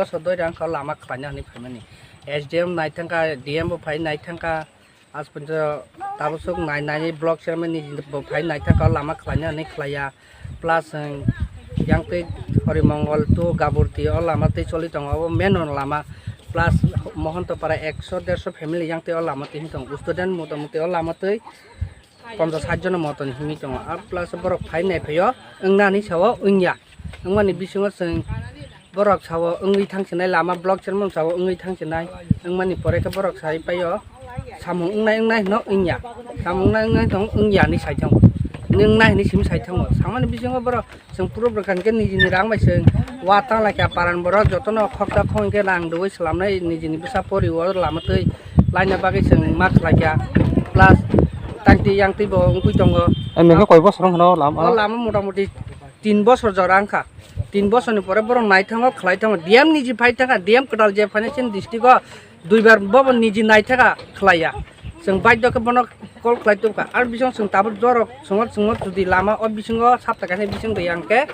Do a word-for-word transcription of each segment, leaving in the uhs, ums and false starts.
Bosor doi rang kha lama khlaina hwnwi phaimani. S D M nai thangkha, D M bo phai nai thangkha. As ponjo tabuk sok nai nai block chairman ni bo phai nai thangkha lama khlaina hwnwi khlaiya. Plus, ang yang tei Hori Mongol to Gaburti o lama tei choli tongo, obo main o lama. Plus, Mohonto para ekso derso family yang tei o lama tei himwi tongo. Student motamuti o lama tei ponchas sat jono moton himwi tongo. Ar plus borok phai nai phaio, wngna hinwi sao wngya. Wngmani bisingo chwng borok sao wngwi thangsinai, lama block chairman sao wngwi thangsinai. Wngmani pore khe borok sai paio, samung wngnai wngnai hino wngya. Samung wngnai wngnai hino wngya hinwi sai thango. Wngnai hinwi simi sai thango. Samani bisingo borok chwng puro bwrwkhan khe nijini rang bai chwng wa tang lai kha paran borok jotono khoksa khong khe rang rwui swlamnai nijini bwsa pori o lama twi laina bagwi chwng ma khlai kha. Plus tangti yangti bo wngwi tongo. Ang nokha koi bosor wng kheno lama? O lama motamuti tin bosor jora wngkha. Tin bosorni pore borok naithango khlai thango. D M niji phai thangkha, D M kwtal je phainai chini district o duibar bobo niji naithaka khlaiya. Chwng baidhyo khe bono call khlai tubkha. Ar bising chwng tabuk jorok chwngno chwngno jodi lama o bisingo sapta kaisa bising rwya hwnkhe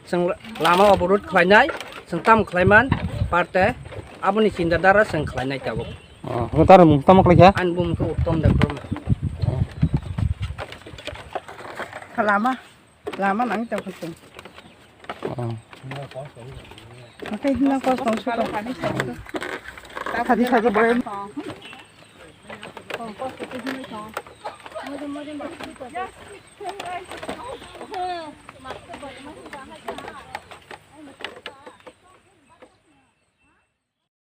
chwng lama oborod khlainai, chwng tamo khlaiman parte aboni chinta dara chwng khlainai tabuk. Oh, hwnkhe tamo mung tamo khlaikha? Ani bumung khe Uttom Debbarma. Lama, lama nang tongkha chwng. Oh. Hwnkhe hino kos tong suko. Sadi sadi boy.